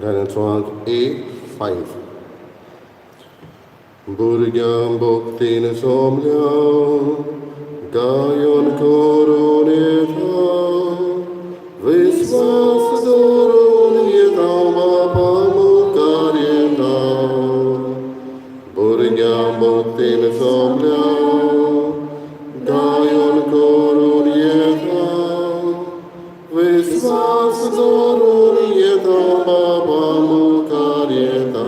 गाण्याचो आंक ए फायव. भुरग्यां भक्तीन सोमल्या गायन करून येता, विस्वास धरून येता, बापा मुखार येता. भुरग्यां भक्तीन सोमल्या गायन करून येता, विस्वास धरून येता, बापा मुखार येता.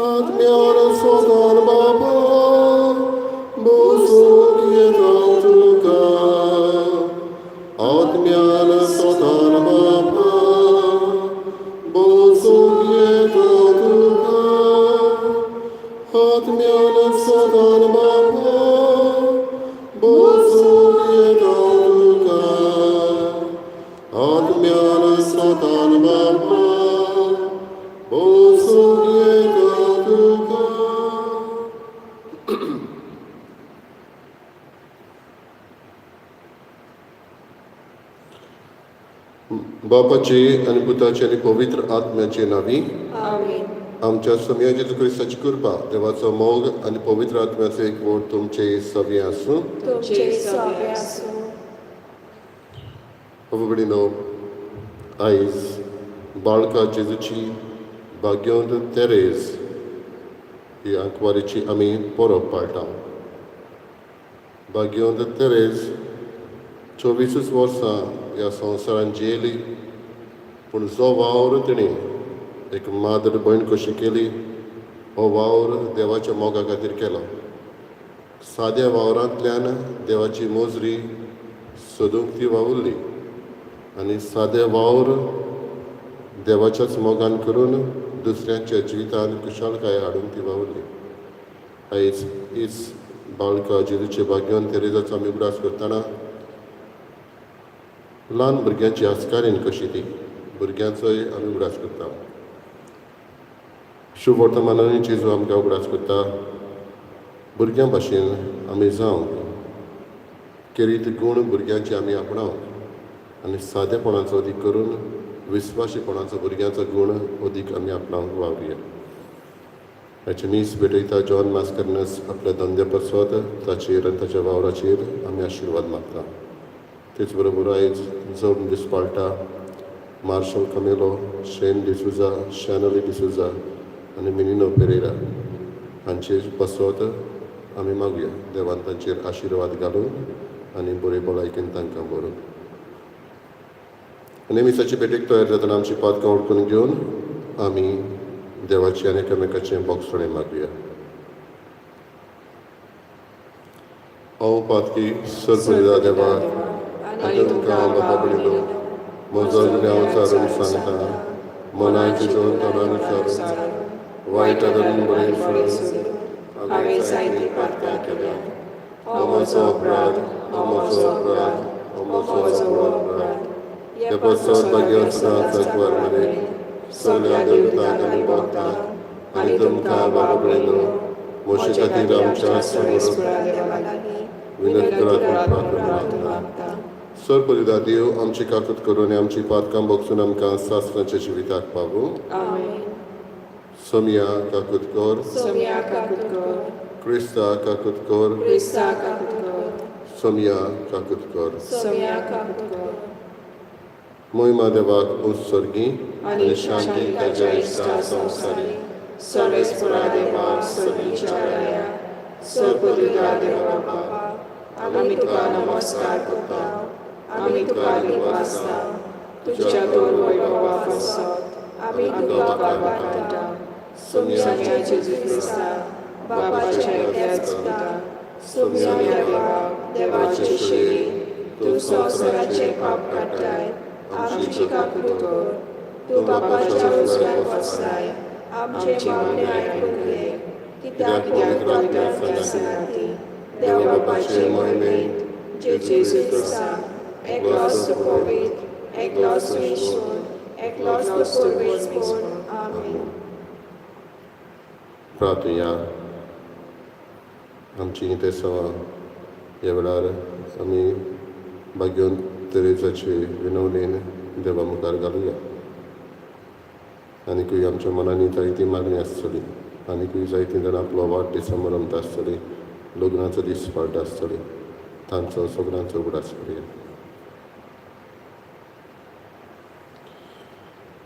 आत्म्यान सतान बाबा बसूंक येता तुका, आत्म्यान सतान बाबा बसूंक येता तुका, आत्म्यान सतान बाबा बसूंक येता तुका, आत्म्यान सतान बाबा बसूंक येता तुका. बापाचे आनी पुताचे आनी पवित्र आत्म्याचे नांवी. आमेन. आमच्या सोमया जेजू क्रिस्ताची कृपा, देवाचो मोग आनी पवित्र आत्म्याचो एकवट तुमचे सगळे आसूं. तुमचे सगळे आसूं. बाबा, आयज बाळका जेजूची भाग्यवंत तेरेज ही आंकवारीची आमी परब पाळटा. भाग्यवंत तेरेज 24च वर्सां ह्या संवसारांत जियेली, पूण जो वावर तिणें एक माद्र भयण कशी केली, हो वावर देवाच्या मोगा खातीर केलो. साद्या वावरांतल्यान देवाची मोजरी सोदूंक ती वावुरली आनी सादे वावर देवाच्याच मोगान करून दुसऱ्यांच्या जिवितांत खुशालकाय हाडूंक ती वावुरली. आयज हीच बाळका जेजूचे भाग्यवंत तेरेजाचो आमी उगडास करतना ल्हान भुरग्यांची आस्कारीन कशी ती भुरग्यांचोय आमी उगडास करता. शुभ वर्तमानांनी जेजू आमकां उगडास करता, भुरग्यां भाशेन आमी जावंक, खेरीत गूण भुरग्यांचे आमी आपणावंक आनी सादेपणाचो अदीक करून विस्वाशीपणाचो भुरग्यांचो गूण अदीक आमी आपणावंक वावरुया. हाचे मीस भेटयता जॉन मास्करनस आपल्या धंद्या पासत ताचेर आनी ताच्या वावराचेर आमी आशिर्वाद मागता. तेच बरोबर आयज जल्म दीस पाळटा मार्शल कमेलो, शेन डिसुजा, शॅनली डिसुजा आनी मिनिनो पेरेरा हांचे पासत आमी मागुया देवान तांचेर आशिर्वाद घालून आनी बरे भलायकेन तांकां बरोवन. आनी मिसाची भेटेक तयार जातना आमची पातकां उडकून घेवन आमी देवाची आनी एकामेकाचें बोगसणें मागुया. हांव पातकी सरपरिदा देवाक आनी तुमकां बाबा भयणीनो म्हजो गुन्यांव चारून सांगता, मनान चिंतून तोंडान उच्चारून वायट धरून बरें सोडून हांवें जायतीं पातकां केल्यात. हो म्हजो अपराध, हो म्हजो अपराध, हो म्हजो व्हड अपराध. हे पासत भाग्य सदांच आंकवार मरे सगळ्या देवतांक आनी भक्तांक आनी तुमकां बाबा भयणीनो म्हजे खातीर आमच्या समोर विनंती करात म्हूण प्रार्थना मागता. सरपरिदा देव आमची काकूत करून आनी आमची पातकां भोगसून आमकां सासणाच्या जिविताक पावूं. आमेन. सोमया काकूत कर. सोमया काकूत कर. क्रिस्ता काकूत कर. क्रिस्ता काकूत कर. सोमया काकूत कर. सोमया काकूत कर. मोहिमा देवाक उत्सर्गी आनी शांती ताच्या इश्टा संवसारी. सर्वेस्परा देवा सर्गीच्या राया, सरपरिदा देवा बापा, आमी तुका नमस्कार करता, आमी तुका लिपासता. तुज्या तोर वैभवा पासत आमी तुका बाबाटा. सोमया जेजू क्रिस्ता बाबाच्या एकल्याच पुता, सोमया देवा देवाचे शेरी, तूं संवसाराचे पाप काडटाय, आमची काकूत कर. तूं बापाच्या उजव्याक बसताय, आमचे मागणे आयकून घे. कित्याक पवित्र आत्म्या सांगाती देव बापाचे मोहिमेंत जेजू क्रिस्ता एकलोच तो पवित्र, एकलोच तो ईश्वर, एकलोच तो पुर्वेसपण. आमेन. प्रार्थुया. आमची इंतेसांवां ह्या वेळार आमी भाग्यवंत तेरेजाचे विनवणेन देवा मुखार घालुया. आनीकूय आमच्या मनांनी जायती मागणी आसतली, आनीकूय जायतीं जाणां आपलो वाडदीस मनयता आसतली, लग्नाचो दीस पाळटा आसतली, तांचो सगळ्यांचो उगडास करुया.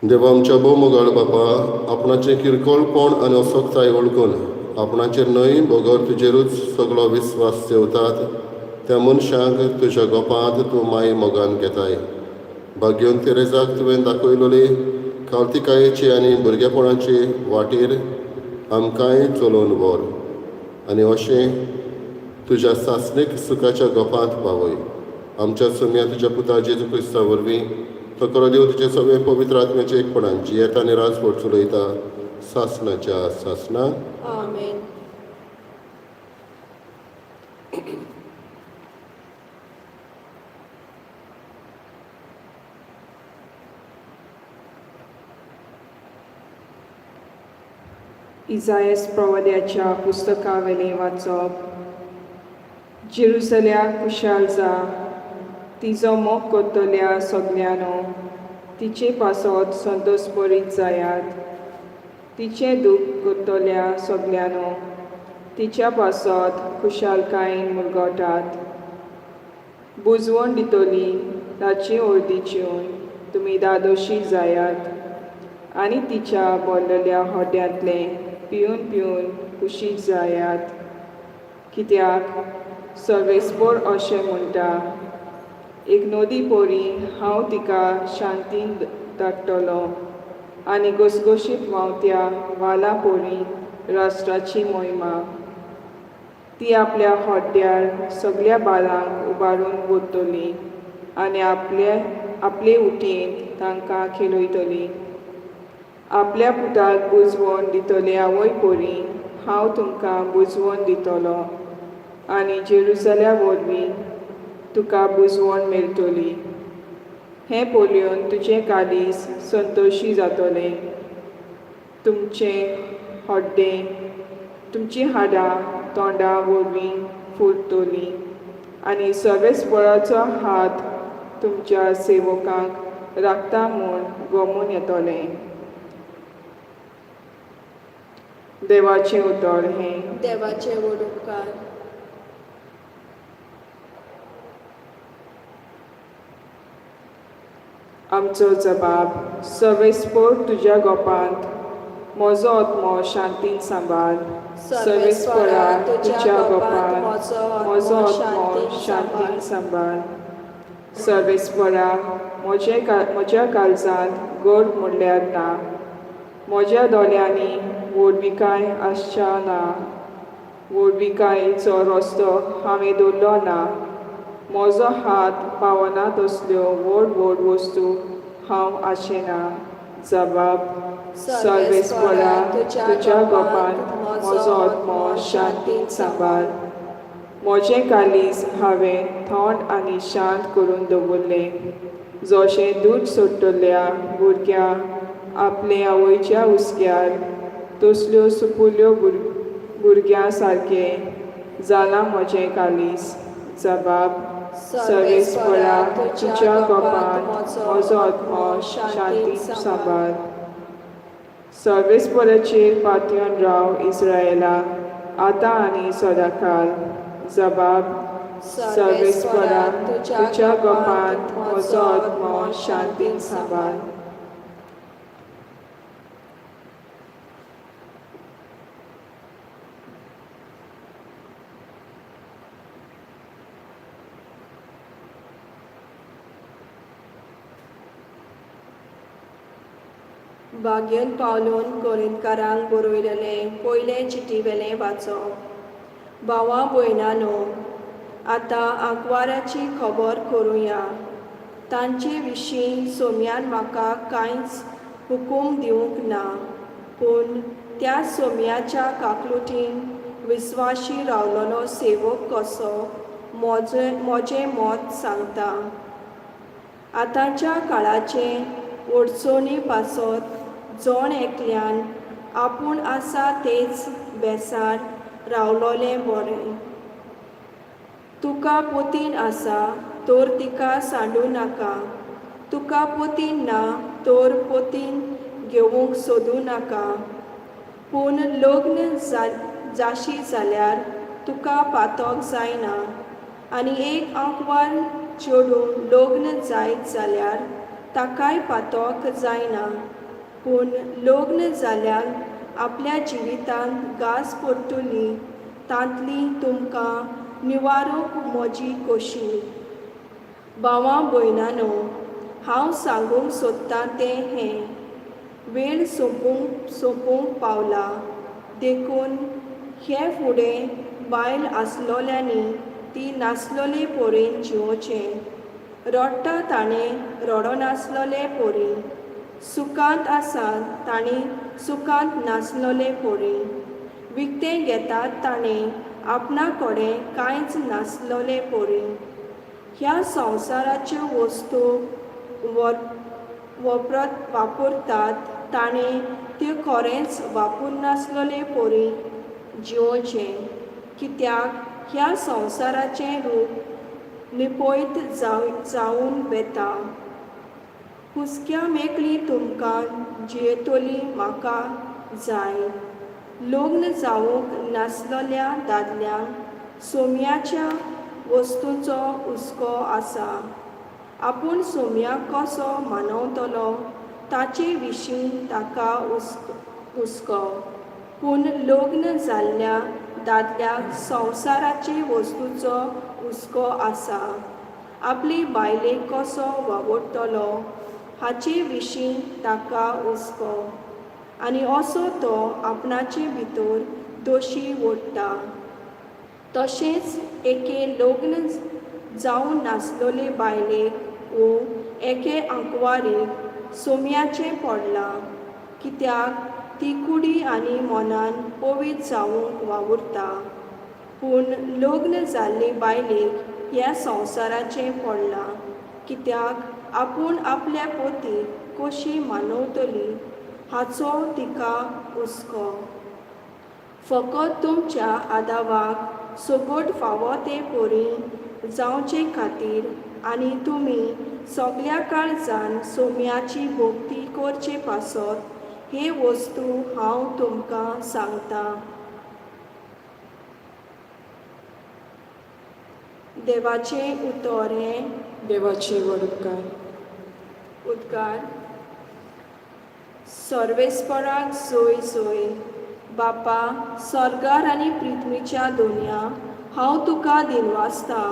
देवा आमच्या भोव मोगाळ बापा, आपणाचें किरकोळपण आनी असक्ताय वळखून आपणाचेर न्हय बगर तुजेरूच सगळो विस्वास ठेवतात त्या मनशांक तुज्या गोपांत तूं माय मोगान घेताय. भाग्यवंत तेरेजाक तुवें दाखयलोली कावतिकायेची आनी भुरगेपणाचे वाटेर आमकांय चलोवन व्हर आनी अशें तुज्या सासणीक सुखाच्या गोपांत पावय. आमच्या सोम्या तुज्या पुता जेजू क्रिस्ता वरवीं तो खरो देव तुजे सगळे पवित्र आत्म्याचे एकपणान जियेता आनी राजवट चलयता सासणाच्या सासणा. आमेन. इजायस प्रवाद्याच्या पुस्तकावेलें वाचप. जेरुसल्याक खुशाल जा, तिजो मोग करतल्या सगल्यांनो, तिचे पासत संतोश बरीत जायात. तिचें दूख करतल्या सगल्यांनो, तिच्या पासत खुशालकायेन मुरगटात. बुजवण दितली ताची अर्दी जेवन तुमी धादोशी जायात आनी तिच्या भरलेल्या हड्ड्यांतलें पिवन पिवन खुशी जायात. कित्याक सर्वेस्पोर अशें म्हणटा, एक नदी परी हांव तिका शांतीन धाडटलो आनी घसघशीत व्हांवत्या वाला परी राष्ट्राची मोहिमा. ती आपल्या हड्ड्यार सगल्या बालांक उबारून व्हरतली आनी आपले आपले उटयेंत तांकां खेळयतली. आपल्या पुताक बुजवण दितले आवय परी हांव तुमकां बुजवण दितलो आनी जेरुजल्या वरवीं तुका बुजवण मेळटली. हें पळोवन तुजें काळीज संतोशी जातलें, तुमचें हड्डें तुमचीं हाडां तोंडा वरवीं फुलतलीं आनी सर्वेस्पराचो हात तुमच्या सेवकांक राखता म्हूण गमून येतलें. देवाचें उतर हें. देवाचे व्हड उपकार. आमचो जबाब. सर्वेस्पोर तुज्या गोपांत म्हजो आत्मो शांतीन सांबाळ. सर्वेस्परा तुज्या गोपांत म्हजो आत्मो शांतीन सांबाळ. सर्वेस्परा म्हजे म्हज्या काळजांत गोड म्हणल्यार ना, म्हज्या दोळ्यांनी व्हडविकाय आसच्या ना, व्हडविकायेचो रस्तो हांवें दवरलो ना, म्हजो हात पावना तसल्यो व्हड व्हड वस्तू हांव आशेना. जबाब. सर्वेस्परा तुज्या गोपांत म्हजो आत्मो शांतीन सांबाळ. म्हजें काळीज हांवें थंड आनी शांत करून दवरलें, जशें दूद सोडटल्या भुरग्या आपले आवयच्या हुस्क्यार तसल्यो सुपुल्यो भुरग्यां सारकें जालां म्हजें काळीज. जबाब. सर्वेस्परा तुज्या गोपांत म्हजो आत्मो शांतीन सांबाळ. सर्वेस्पराचेर पातयेवन राव इस्रायला, आतां आनी सदांकाळ. जबाब. सर्वेस्परा तुज्या गोपांत म्हजो आत्मो शांतीन सांबाळ. भाग्यन पावलून कोरिंतकारांक बरयलेलें पयलें चिटीवेलें वाचप. भावा भयणानो, आतां आंकवाराची खबर करुया. तांचे विशीं सोम्यान म्हाका कांयच हुकूम दिवंक ना, पूण त्या सोम्याच्या काकलुटीन विस्वाशी रावलेलो सेवक कसो म्हजें मत सांगता. आतांच्या काळाचे अडचणी पासत जण एकल्यान आपूण आसा तेच बेसार रावलोलें बरें. तुका पोतीन आसा तर तिका सांडूं नाका, तुका पोतीन ना तर पोतीन घेवंक सोदूं नाका. पूण लग्न जाशी जाल्यार तुका पातक जायना, आनी एक आंकवार चेडूं लग्न जायत जाल्यार ताकाय पातक जायना. पूण लग्न जाल्यार आपल्या जिवितांत घास पडटली तांतली तुमकां निवारूंक म्हजी खोशी. भावां भयणांनो, हांव सांगूंक सोदतां तें हें, वेळ सोंपूंक सोंपूंक पावला, देखून हे फुडें बायल आसलोल्यांनी ती नासलोले परीन जिवोचें. रडटा ताणें रडनासलोले परी, सुखांत आसा ताणें सुखांत नासलोले परी, विकतें घेतात ताणें आपणा कडेन कांयच नासलोले परी. ह्या संवसाराच्यो वस्तू वपरत वापरतात ताणें त्यो खरेंच वापरनासलोले परी जिवोचें, कित्याक ह्या संवसाराचें रूप लिपयत जावन वेता. हुसक्या मेकळी तुमकां जियेतली म्हाका जाय. लग्न जावंक नासलोल्या दादल्यांक सोम्याच्या वस्तूंचो हुस्को आसा. आपूण सोम्याक कसो मानवतलो ताचे विशीं ताका हुस्को. पूण लग्न जाल्ल्या दादल्याक संवसाराचे वस्तूचो हुस्को आसा. आपली बायलेक कसो वावुरतलो हाचे विशीं ताका हुस्को, आनी असो तो आपणाचे भितर दोशी ओडटा. तशेंच एके लग्न जावं नासलोले बायलेक वो एके आंकवारीक सोम्याचें पडलां, कित्याक ती कुडी आनी मनान पवित्र जावंक वावुरता. पूण लग्न जाल्ले बायलेक ह्या संवसाराचें पडलां, कित्याक आपूण आपल्या पोतीक कशी मानवतली हाचो तिका हुस्को. फकत तुमच्या आदावाक सगट फावो ते परी जावचे खातीर आनी तुमी सगल्या काळजान सोम्याची भक्ती करचे पासत हे वस्तू हांव तुमकां सांगतां. देवाचें उतर हें. देवाचे व्हड उपकार. उद्गार. सर्वेस्पराक सोय सोय. बापा, सर्गार आनी पृथ्वीच्या दोनया, हांव तुका दिनवासता,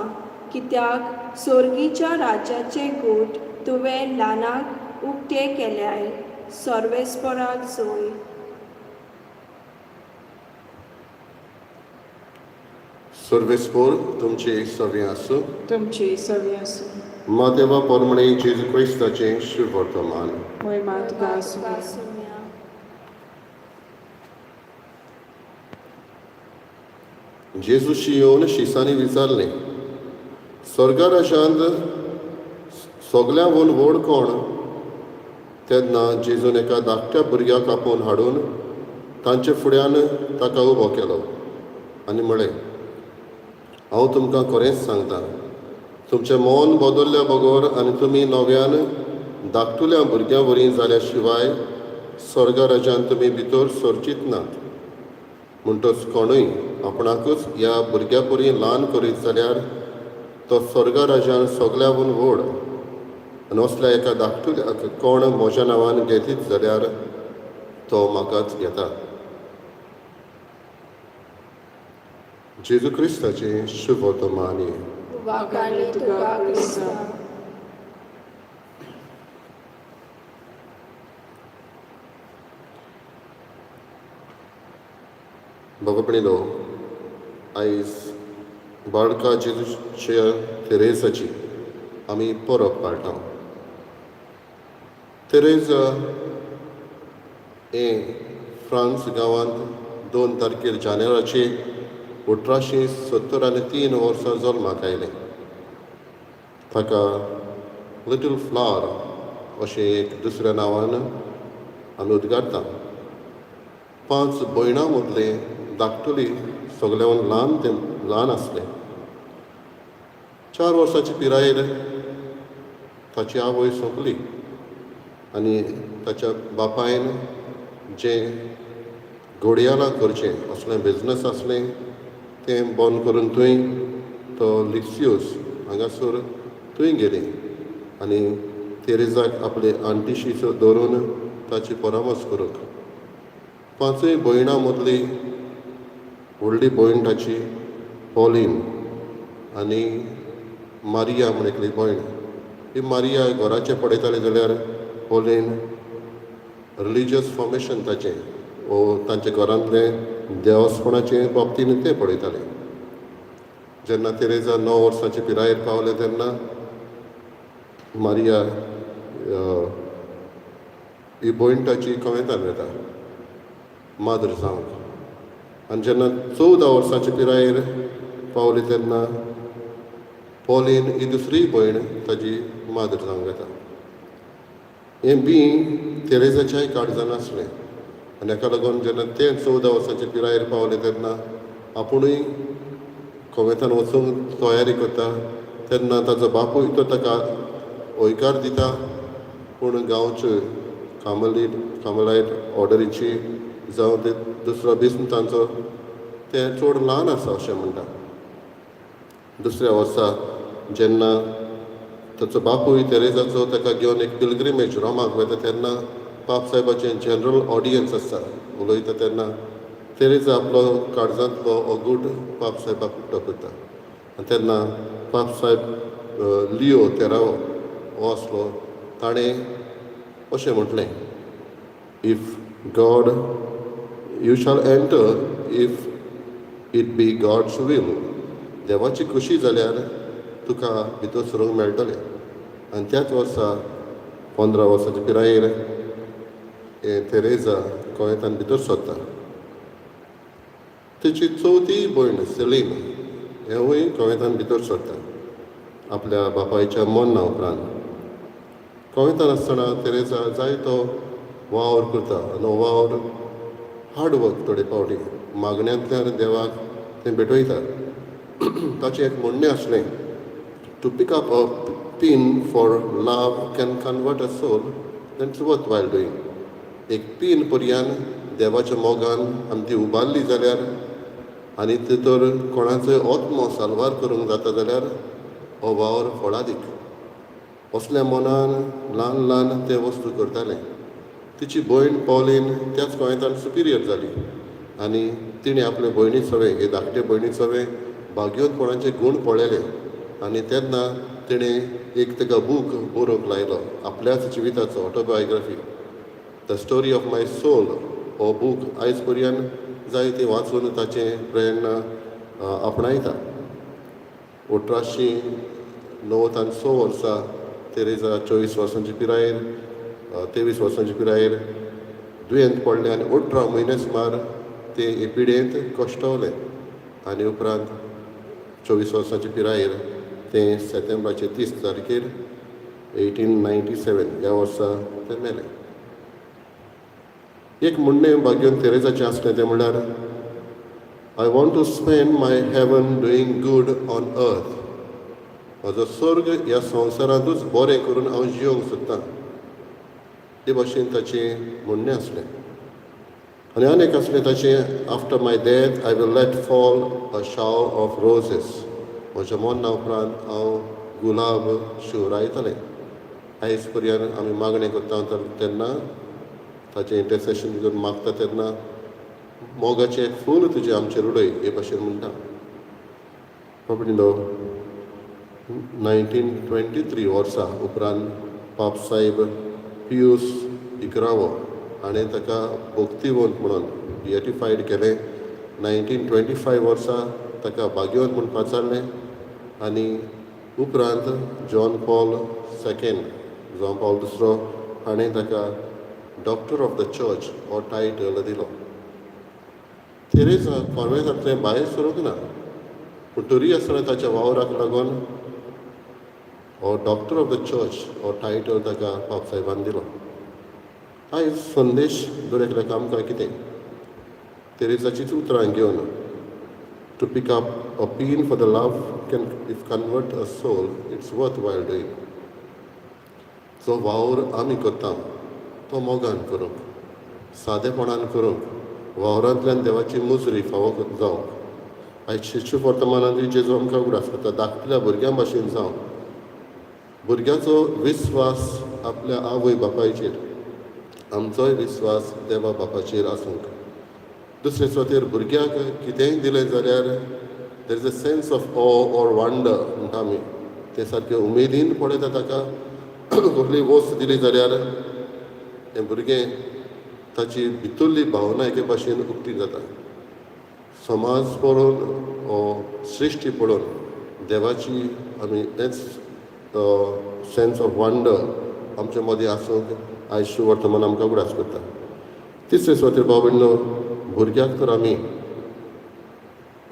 कित्याक सोर्गीच्या राज्याचे गूट तुवें ल्हानाक उक्ते केल्याय. सर्वेस्पराक सोय. सर्वेस्पोर तुमचे सवे आसूं. तुमची सवी आसूं. मादेवा पोरमणे जेजू क्रिस्ताचें शुभवर्तमान. मोहिमा तुका आसूं. जेजूशी येवन शिसांनी विचारलें, स्वर्गा राज्यांत सगळ्यांहून व्हड कोण? तेन्ना जेजून एका धाकट्या भुरग्याक आपोवन हाडून तांचे फुड्यान ताका उबो केलो आनी म्हळें, हांव तुमकां खरेंच सांगता, तुमचें मन बदल्ल्या बगर आनी तुमी नव्यान धाकटुल्या भुरग्यां वरी जाल्या शिवाय स्वर्गा राज्यांत तुमी भितर सरचीत नात. म्हणटच कोणूय आपणाकूच ह्या भुरग्या परी ल्हान करीत जाल्यार तो स्वर्गा राज्यान सगळ्यांहून व्हड, आनी असल्या एका धाकटुल्याक कोण म्हज्या नांवान घेतीत जाल्यार तो म्हाकाच घेता. जेजू क्रिस्ताचें शुभवर्तमान. वाखाणी तुका क्रिस्ता. बाबा, आयज बाळका जेजूच्या तेरेजाची आमी परब पाळटा. तेरेजा हें फ्रांस गांवांत 2 तारखेर जानेराचे 1873 वर्सां जल्माक आयलें. ताका लिटल फ्लावर अशें एक दुसऱ्या नांवान आमी उद्गारता. 5 भयणां मदलें धाकटुली सगळ्याहून ल्हान तें ल्हान आसलें. 4 वर्सांचे पिरायेर ताची आवय सोंपली आनी ताच्या बापायन जें घोडयालां करचें असलें बिजनस आसलें तें बंद करून थंय तो लिसियोस हांगासर थंय गेली आनी तेरेजाक आपले आंटीशीचो दवरून ताची परामर्स करूंक. पांचूय भयणां मदली व्हडली भयण ताची पॉलीन आनी मारिया म्हण एकली भयण. ही मारिया घराचें पळयताली जाल्यार पॉलीन रिलिजियस फॉर्मेशन ताचें वो तांच्या घरांतलें देवस्पणाचे बाबतीन तें पळयतालें. जेन्ना तेरेजा 9 वर्सांचे पिरायेर पावलें तेन्ना मारिया ही भयण ताची कोवेंतान वेता माद्र जावंक. आनी जेन्ना 14 वर्सांचे पिरायेर पावली तेन्ना पॉलीन ही दुसरी भयण ताजी माद्र जावंक वेता. हें बी तेरेजाच्याय काळजान आसलें आनी हाका लागून जेन्ना तें 14 वर्सांचे पिरायेर पावलें तेन्ना आपुणूय कोवेंतान वचूंक तयारी करता. तेन्ना ताजो बापूय तो ताका हयकार दिता, पूण गांवच्यो कामलायट ऑर्डरीची जावं ते दुसरो बिस्म तांचो ते चड ल्हान आसा अशें म्हणटा. दुसऱ्या वर्सा जेन्ना ताचो बापूय तेरेजाचो ताका घेवन एक पिलग्रिमेज रोमाक वता तेन्ना पाप साहेबाचें जनरल ऑडियन्स आसता. उलयता तेन्ना तेरेजा आपलो काळजांतलो हो गूट पाप साहेबाक उक्तो करता आनी तेन्ना पाप साहेब लियो तेरावो हो आसलो, ताणें अशें म्हटलें, "If God, you shall enter if it be God's will." देवाची खुशी जाल्यार तुका भितर सरूंक मेळटलें. आनी त्याच वर्सा 15 वर्साच्या पिरायेर हे तेरेजा कोवेंतान भितर सरता. तेची चवथी भयण सेलीन हेवूय कोवेंतान भितर सरता आपल्या बापायच्या मरणा उपरांत. कोवेंतान आसतना तेरेजा जायतो वावर करता आनी हो वावर हार्ड वर्क, थोडे फावटी मागण्यांतल्यान देवाक तें भेटयता. ताचें एक म्हणणें आसलें, "To pick up a pin for love can convert a soul, then it's worthwhile doing." एक पीन पर्यान देवाच्या मोगान आमी ती उबारली जाल्यार आनी तितूर कोणाचोय आत्मो साल्वार करूंक जाता जाल्यार हो वावर फळादीक. असल्या मनान ल्हान ल्हान ते वस्तू करताले. तिची भयण पॉलीन त्याच कोवेंतान सुपिरियर जाली आनी तिणें आपले भयणी सवें, हे धाकटे भयणी सवें भाग्यवंतपणाचे गूण पळयले आनी तेन्ना तिणें एक ताका बूक बरोवंक लायलो आपल्याच जिविताचो, autobiography, "The Story of My Soul". हो बूक आयज पर्यंत जायते वाचून ताचें प्रेरणा आपणायता. 1896 वर्सा तेरेजा 24 वर्सांची पिरायेर, 23 वर्सांची पिरायेर दुयेंत पडले आनी 18 म्हयने सुमार ते हे पिडेंत कश्टवले आनी उपरांत 24 वर्सांचे पिरायेर ते सप्टेंबराचे 30 तारखेर 1897 ह्या वर्सा ते मेले. एक म्हणणें भाग्यवंत तेरेजाचें आसलें तें म्हणल्यार, "I want to spend my heaven doing good on earth." म्हजो स्वर्ग ह्या संवसारांतूच बरें करून हांव जियोंक सोदतां, हे भाशेन ताचें म्हणणें आसलें. आनी आनी एक आसलें ताचें, "After my death I will let fall a shower of roses." म्हज्या मरणा उपरांत हांव गुलाब शिंवरायतलें. आयज पर्यंत आमी मागणें करता तर तेन्ना ताचें इंटरसेशन करून मागता तेन्ना मोगाचें एक फूल तुजें आमचेर उडय हे भाशेन म्हणटा. बाबडिनो, 1923 वर्सां उपरांत पाप साहेब पियूस इकरावो हाणें ताका भक्तिवंत म्हणून बिएटिफायड केलें. 1925 वर्सा ताका भाग्यवंत म्हूण पाचारलें आनी उपरांत John Paul second, John Paul दुसरो हाणें ताका डॉक्टर ऑफ the church हो टायटल दिलो. तेरेजा कॉन्वेंटांतलें भायर सरूंक ना, पूण तरी आसतना ताच्या वावराक लागून हो डॉक्टर ऑफ the church हो टायटल ताका पाप साहेबान दिलो. आयज संदेश दर एकल्याक आमकां कितें? तेरेजाचीच उतरां घेवन To pick up a pin for the love can if convert a soul, it's worthwhile doing. जो वावर आमी करता तो मोगान करूंक, सादेपणान करूंक, वावरांतल्यान देवाची मुजरी फावो जावंक. आयज शिशू वर्तमानांत जेजू आमकां उगडास करता, धाकटल्या भुरग्यां भाशेन जावं. भुरग्याचो विस्वास आपल्या आवय बापायचेर, आमचोय विस्वास देवा बापाचेर आसूंक. दुसरे सुवातेर भुरग्याक कितेंय दिलें जाल्यार there is a sense of awe or wonder म्हणटा आमी, तें सारकें उमेदीन पळयता. ताका कसली वस्त दिली जाल्यार तें भुरगें ताची भितरली भावना एके भाशेन उक्ती जाता. समाज पळोवन वो सृश्टी पळोवन देवाची आमी तेंच सेन्स ऑफ वंडर आमचे मदीं आसूंक आयज वर्तमान आमकां उगडास करता. तिसरे सुवातेर भाव भयणो, भुरग्याक तर आमी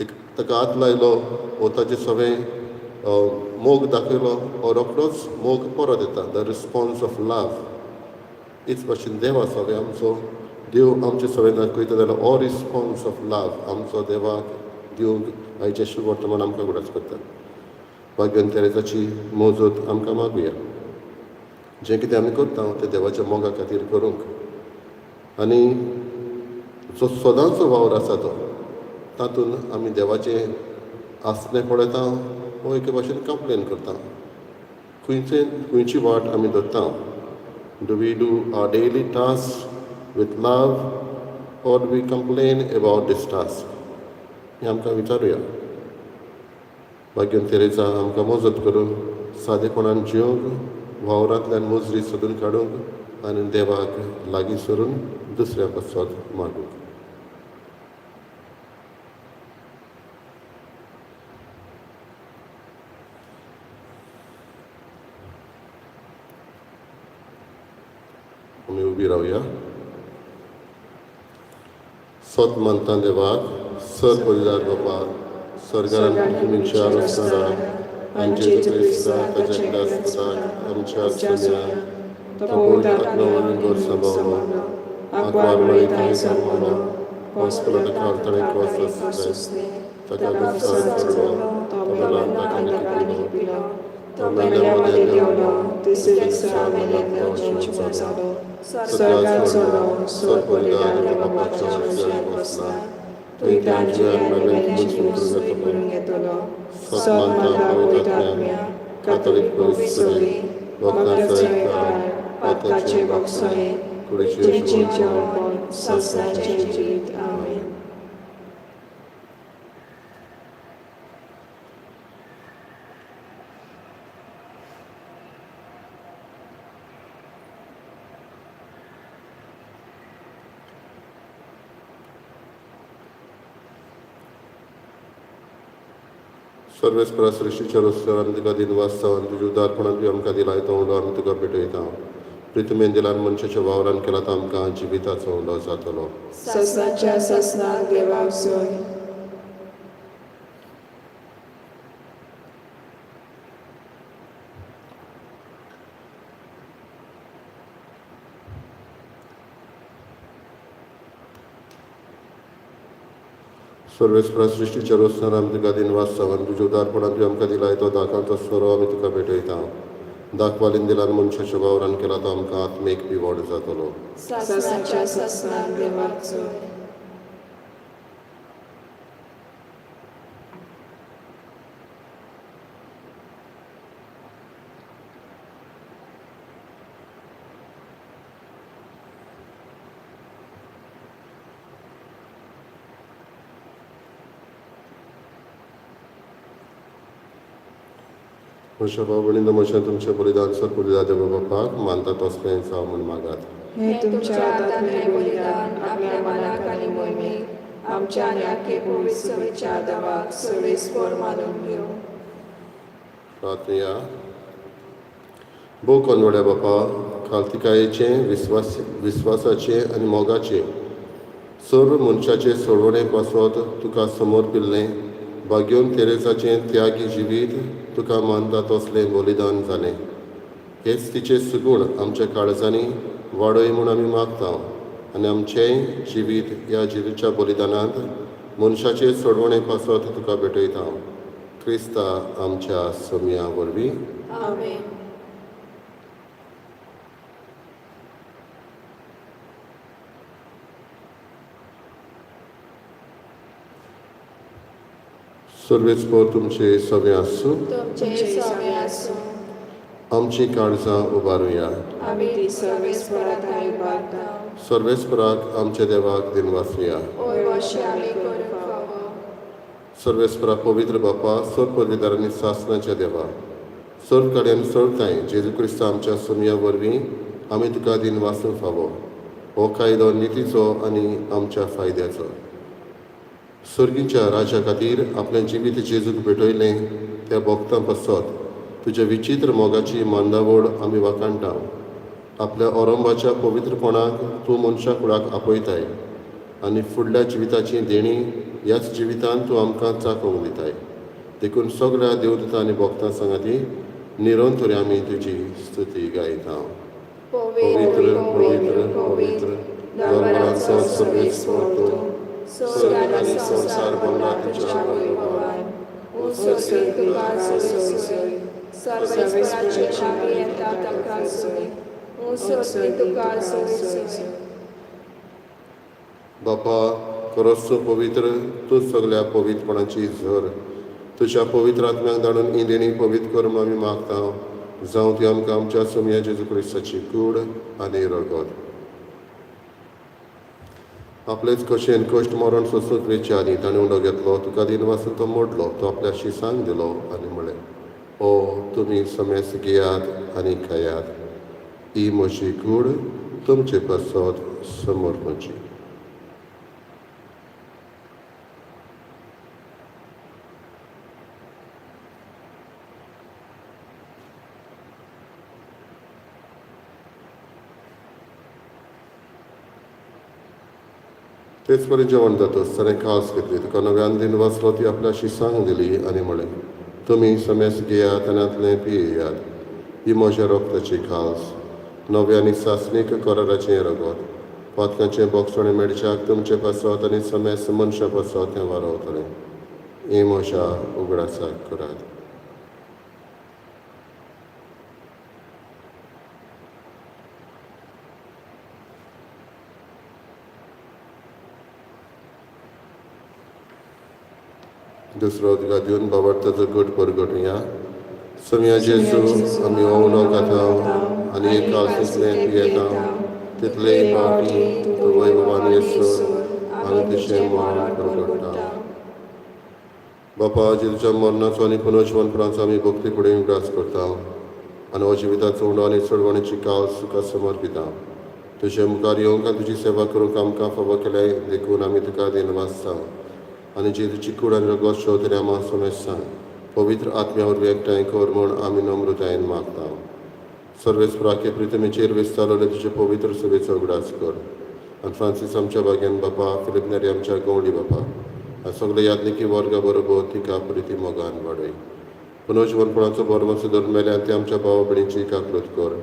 एक ताका हात लायलो वो ताचे सगळें मोग दाखयलो वो रोखडोच मोग परत येता, the response of love. हेच भाशेन देवा सगळें आमचो देव आमचे सगळें दाखयता जाल्यार हो रिस्पोन्स ऑफ लव आमचो देवाक दिवंक आयचें शुभ वर्तमान आमकां उगडास करता. भाग्यवंत तेरेजाची मोजत आमकां मागुया, जें कितें आमी करता तें देवाच्या मोगा खातीर करूंक आनी जो सदांचो वावर आसा तो तातूंत आमी देवाचें आसणें पळयता वो एके भाशेन कंप्लेन करता. खंयचे खंयची वाट आमी धरता? Do we do our daily task with love or we complain about this task? हें आमकां विचारुया. भाग्यवंत तेरेजा आमकां मजत करूंक सादेपणान जिवंक, वावरांतल्यान मुजरी सोदून काडूंक आनी देवाक लागीं सरून दुसऱ्या पासत मागूंक. आमी उबी रावया. सत मानता देवाक, सर बलिदान बाबा, सर्गान पृथ्वीच्या रस्त्यार आनी जेजू क्रिस्ताक ताच्या एकल्याच आमच्या सुन्या, तो पवित्र आत्म्या घर सांबाळलो, आंकवार मरी थंय जल्मलो, पोंस पिलाता ताणें क्रॉस सोंसलें, ताका गुस्सार चडलो, तो मेलो ताका लिपिलो, तो मेल्ल्या मदें देंवलो, तिसऱ्या दिसा मेल्ल्यांतलो जिवो जालो, स्वर्गात चडलो, सर बलिदान बापाच्या उजव्याक बसला, थंय तांची आनी मेल्ल्यांची सोय करूंक येतलो. सत मानता पवित्र आत्म्या, कातोलीक पवित्र सभे, भक्तांचो एकचार, पातकाचे भोगसणे, कुडीचें जेवणपण, संवसाराचें जिवीत. आमेन. सर्वेस्परा, सृश्टीच्या रस्त्यार आमी तुका दिनवासता आनी तुज्या उदारपणान तुवें आमकां दिलाय तो उंडो आमी तुका भेटयता. प्रितमेन दिलान मनशाच्या वावरान केला तो आमकां जिविताचो उंडो जातलो. सासणाच्या सासणाक देवाक सोय. सर्वेस्परा, सृश्टीच्या रस्त्यार आमी तुका दिनवासता आनी तुज्या उदारपणान तुवें आमकां दिलाय तो दाकांचो सोरो आमी तुका भेटयता. दाखवालीन दिलान मनशाच्या वावरान केला तो आमकां आत्मीक पिवड जातलो. सासणाच्या सासणाक देवाक सोय. म्हज्या भाव भयणींनो, म्हजें तुमचें बलिदान सर बलिदान देवा बापाक मानता तसलें जावं म्हूण मागात. हे तुमच्या हातांतलें बलिदान आपल्या मनाक आनी मोहिमेक आमच्या आनी आख्खे पवित्र सभेच्या देवाक सर्वेस्पर मानून घेवं. प्रार्थया. भोव कोनवड्या बापा, खालतिकायेचें, विस्वासाचें आनी मोगाचें सर्व मनशाचे सोडवणे पासत तुका समर्पिल्लें भाग्योन तेरेजाचें त्यागी जिवीत तुका मानता तसलें बलिदान जालें. हेच तिचें सुगूण आमच्या काळजांनी वाडय म्हूण आमी मागता आनी आमचेंय जिवीत ह्या जिवीच्या बलिदानांत मनशाचे सोडवणे पासत तुका भेटयता. क्रिस्ता आमच्या सोमया वरवीं. आमेन. सर्वेस्पर तुमचे सगळे आसूं. तुमचे सगळे आसूं. आमची काळजां उबारुया. आमी ती सर्वेस्परा थांय उबारता. सर्वेस्पराक आमच्या देवाक दिनवासुया. ओय वशें आमी करूंक फावो. सर्वेस्परा पवित्र बापा, सर्व पदवीदार आनी सासणाच्या देवा, सर्व कडेन सर्व थांय जेजू क्रिस्त आमच्या सोमया वरवीं आमी तुका दिनवासूंक फावो. हो कायदो नितीचो आनी आमच्या फायद्याचो. सर्गीच्या राजा खातीर आपलें जिवीत जेजूक भेटयलें त्या भक्तां पासत तुज्या विचित्र मोगाची मांदावड आमी वाखाणटा. आपल्या ओरंबाच्या पवित्रपणाक तूं मनशा कुळाक आपयताय आनी फुडल्या जिविताची देणी ह्याच जिवितांत तूं आमकां चाकोवंक दिताय. देखून सगळ्या देवदूतां आनी भक्तां सांगाती निरंतर आमी तुजी स्तुती गायता. पवित्र पवित्र पवित्र दरबाराचो सर्वेस्पर तूं, स्वर्ग आनी संवसार भरला तुज्या वैभवान. उत्सर्ग तुका सोय सोय, सर्वेस्पराचे नांव येता ताका सोय. उत्सर्ग तुका सोय सोय. बापा, खरोच तूं पवित्र, तूं सगळ्या पवित्रपणाची झर. तुज्या पवित्र आत्म्याक धाडून ही देणी पवित्र कर म्हूण आमी मागता. जावं ती आमकां आमच्या सोमया जेजू क्रिस्ताची कूड आनी रगत. आपलेच कशेन कश्ट मरण सोंसूंक वेचे आदीं ताणें उंडो घेतलो, तुका दिनवासून तो मोडलो, तो आपल्या शिसांक दिलो आनी म्हळें, ओ तुमी समेस्त घेयात आनी खायात, ही म्हजी कूड तुमचे पासत समर्पणची. तेच परी जेवण जातच ताणें कास घेतली, तुका नव्यान दिन वाचलो, ती आपल्या शिसांक दिली आनी म्हळें, तुमी समेस्त घेयात आनी हातलें पियेयात, ही म्हज्या रक्ताची खास, नव्या आनी सासणीक कराराचें रगत, पातकांचें बोगसणें मेळच्याक तुमचे पासत आनी समेस्त मनशां पासत हें वारवतलें. हें म्हज्या उगडासाक करात. दुसरो तुका दिवन बाबार्थाचो गट परगटुया. सोमया जेजू, आमी ओवलो खाता आनी एक कालसूंतलें पियेता, तितलेय फावटी तूं वैभवान येसर आनी तुजें मरण परगट्टा. बापा, जेजूच्या मरणाचो आनी पुनर्जिवनपणाचो आमी भक्ती फुडें उगडास करता आनी हो जिविताचो उंडो आनी चडवणीची काल तुका समर्पिता. तुजे मुखार येवंक आनी तुजी सेवा करूंक आमकां फावो केल्याय देखून आमी तुका दिनवासता. आनी जेजूची कूड आनी रगत शोधल्या आमा समेस्तांक पवित्र आत्म्या वरवीं एकठांय कर म्हूण आमी नम्रतायेन मागता. सर्वेस्पराके प्रितमेचेर विस्तारले तुजे पवित्र सभेचो उगडास कर आनी फ्रांसीस आमच्या भाग्यान बापा, फिलीप नेरी आमच्या गवळी बापा आनी सगळे याज्ञिकी वर्गा बरोबर तिका प्रिती मोगान वाडय. पुनर्जिवनपणाचो बरवंस धरून मेल्यान ते आमच्या भाव भयणीची काकृत कर.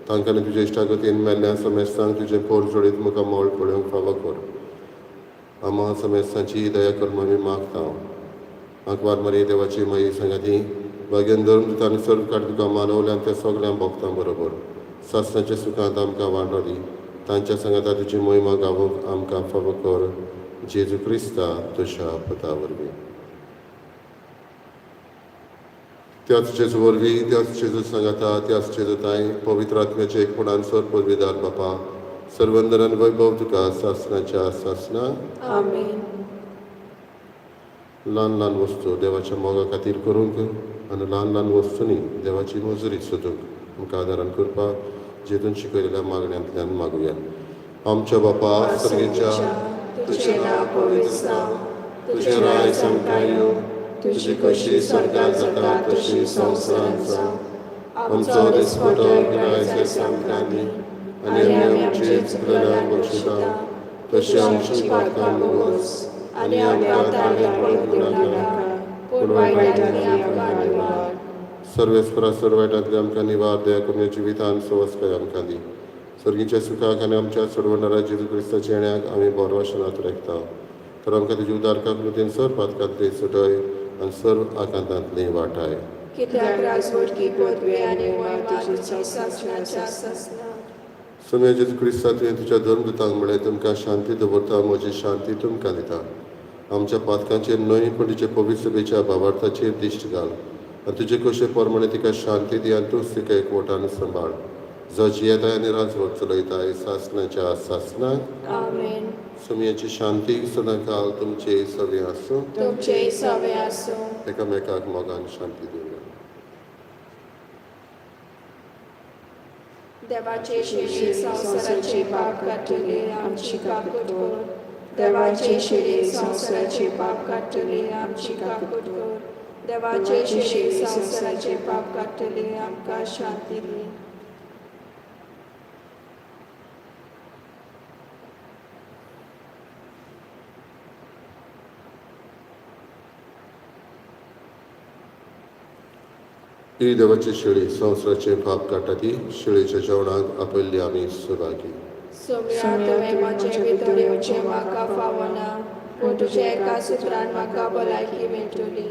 तांकां तुजे इश्टागतीन मेल्ल्या समेस्तांक तुजें पोर जोडीत मुखार मोळ पळोवंक फावो कर. आमा समेस्तांची दया कर म्हूण आमी मागता. आंकवार मारी देवाची माई सांगाती भाग्यान धर्म दिता आनी सर्व काड तुका मानवल्यान त्या सगळ्या भक्तां बरोबर सासणाच्या सुखांत आमकां वांटोली. तांच्या सांगाता तुजी मोहिमा गावोवंक आमकां फावो कर. जेजू क्रिस्ता तुज्या पुता वरवीं. त्याच जेजू वरवीं, त्याच जेजू सांगाता, त्याच जेजू ताई पवित्र आत्म्याचे एकपणान सर पदवीदार बापा, सर्वंदरान वैभव तुका सासणाच्या सासणा. आमेन. ल्हान ल्हान वस्तू देवाच्या मोगा खातीर करूंक आनी ल्हान ल्हान वस्तूंनी देवाची मजुरी सोदूंक आमकां आदारान करपाक जेजून शिकयलेल्या मागण्यांतल्यान मागुया. आमच्या बापा सर्गेच्या, तुजें नांव पवित्र जावं, तुजें राज्य आमकां येवं, तुजी कशी स्वर्गांत जाता तशी संवसारांत जावं. आमचो दिसपटो गिरायचे आमकां दी आनी आमी आमची चुकलेल्यांक बक्षिता तशी आमची पातकां मोगोस आनी आमकां ताळें पडूंक दिवं नाका, पूण वायटांतली आमकां निवार. सर्वेस्परा सर्व वायटांतली आमकां निवार. दया करून जिवितान सवस्काय आमकां दी. सर्गीच्या सुखाक आनी आमच्या सोडवणारा जेजू क्रिस्ताच्या येण्याक आमी बरो शनात राखता. तर आमकां तुजी उदार काकूळटीन सर्व पातकांतली सुटय आनी सर्व आकांतांतली वाटाय. कित्याक राजवटकी पदवी आनी महिमा तुजी सासणाच्या सासणा. सोम्या जेजू क्रिस्ता, तुवें तुज्या धर्मदूतांक म्हळें, तुमकां शांती दवरता, म्हजी शांती तुमकां दिता. आमच्या पातकांचेर न्हय पूण तुजे पवित्र सभेच्या भावार्थाचेर दिश्ट घाल आनी तुजे कशे प्रमाणे तिका शांती दी आनी तूंच तिका एकवटान सांबाळ, जो जियेताय आनी राजवट चलयताय सासणाच्या सासणाक. आमेन. सोम्याची शांती सदांकाल तुमचे सगळें आसूं. तुमचेय सवे आसूं. एकामेकाक मोगान शांती दिवया. देवाचे शिरी संवसाराचे पाप काडटले, आमची काकूट कर. देवाचे शिरी संवसाराचे पाप काडटले, आमची काकूट कर. देवाचे शिरी संवसाराचे पाप काडटले, आमकां शांती दी. ही देवाची शेळी संवसाराचे पाप काडटा ती शेळीच्या जेवणाक आपयल्ली आमी सभागी. सोम्या, तुवें म्हजे भितर येवचें म्हाका फावना, पूण तुज्या एका सुत्रान म्हाका भलायकी मेळटली.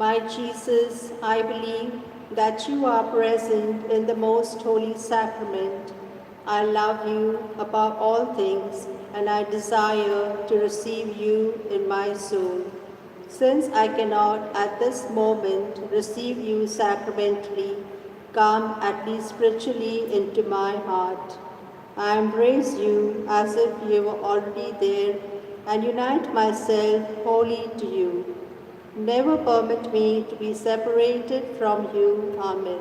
My Jesus, I believe that you are present in the most holy sacrament. I love you above all things, and I desire to receive you in my soul. Since I cannot at this moment receive you sacramentally, come at least spiritually into my heart. I embrace you as if you were already there and unite myself wholly to you. Never permit me to be separated from you. Amen.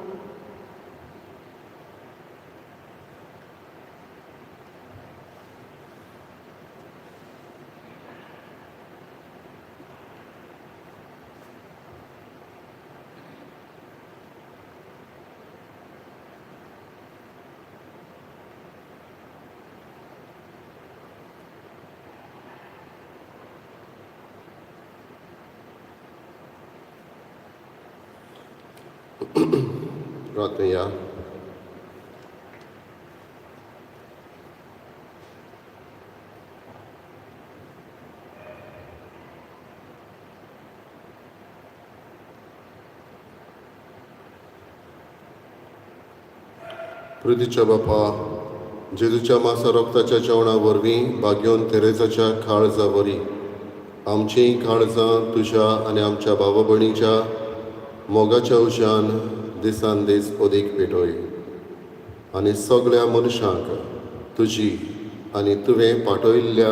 प्रार्थना. पृथ्वीच्या बापा, जेजूच्या मासा रोगताच्या जेवणा वरवीं भाग्योन तेरेजाच्या काळजा वरी आमचीं काळजां तुज्या आनी आमच्या भावा भयणीच्या मोगाच्या उज्यान दिसान दीस अदीक पेटय आनी सगळ्या मनशांक तुजी आनी तुवें पाठयल्ल्या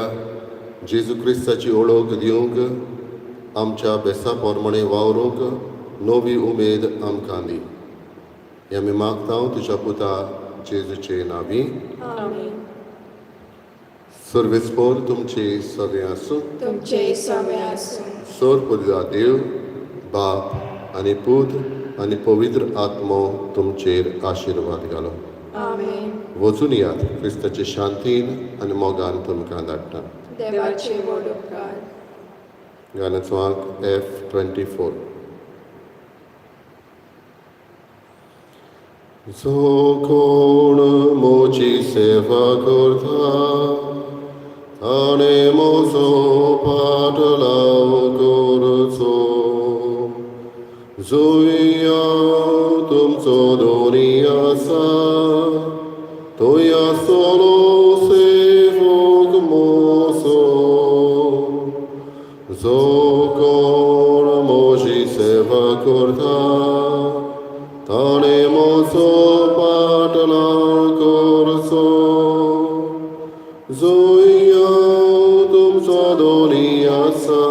जेजू क्रिस्ताची ओळख दिवंक आमच्या बेसा प्रमाणे वावरूंक नवी उमेद आमकां दी. हें आमी मागता तुज्या पुता जेजूचे नांवी. आमेन. सर्वेस्पोर तुमचे सगळें आसूं. तुमचेय सवे आसूं. सर पुजा देव बाप आनी पूत आनी पवित्र आत्मो तुमचेर आशिर्वाद घालो. आमेन. वचून यात, क्रिस्ताचे शांतीन आनी मोगान तुमकां धाडटा. देवाचे व्हड उपकार. गाण्याचो आंक F24. जो कोण म्हजी सेवा करता ताणें म्हजो पाटलाव करचो. जंय हांव तुमचो धनी आसा थंय आसतलो. मोसो जो कोण म्हजी सेवा करता ताणें म्हजो पाटलाव करचो जोय हांव तुमचो दोनी आसा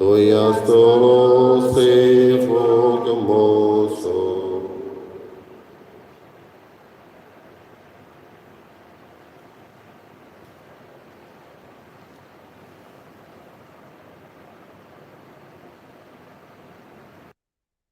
थंय आसतलो.